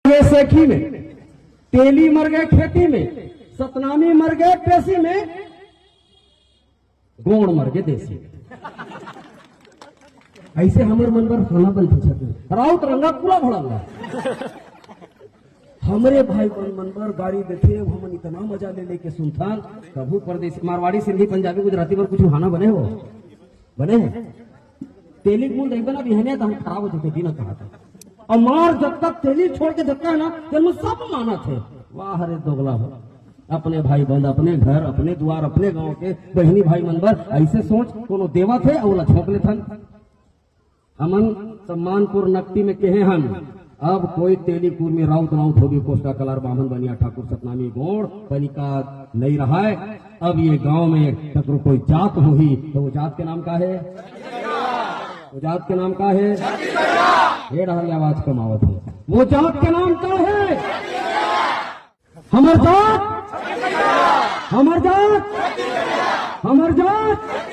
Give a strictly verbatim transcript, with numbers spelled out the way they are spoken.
ये सेखी में, तेली मर गए खेती में, सतनामी मर गए पेशी में, गोंड़ मर गए देशी। ऐसे हमर मन बर खाना बनथे छत्तीसगढ़। राउत रंगा पूरा भड़ंगा। हमरे भाई मन मन बर गारी देथे, हमन इतना मजा ले लेके सुनथन। कभू परदेसी, मारवाड़ी, सिंधी, पंजाबी, गुजराती बर कुछ खाना बने हो? बने हे? तेली गुण देखबे ना, बिहनिया तो हम खराब हो चुके दिन कहा था। अउ मार जब तक तेली छोड़ के धक्का है ना, तेन में सब मानत हे। वाह रे दोगला हो, अपने भाई बंद, अपने घर, अपने दुआर, अपने गांव के बहिनी भाई मन बर ऐसे सोच, कोनो देवत हे अउ ओला छोंक लेथन। हमन सम्मानपुर नकटी में केहे हन, अब कोई तेली कुरमी राउत राउत होगे, कोस्टा कलार बाम्हन बनिया ठाकुर सतनामी गोंड़ बनिका नइ रहाय। अब ये गांव में ककरो कोई जात होही तो वो जात के नाम का हे? वो जात के नाम का हे? ये डहर ले आवाज कमावत हे। वो जात के नाम का हे? हमर जात, हमर जात, हमर जात।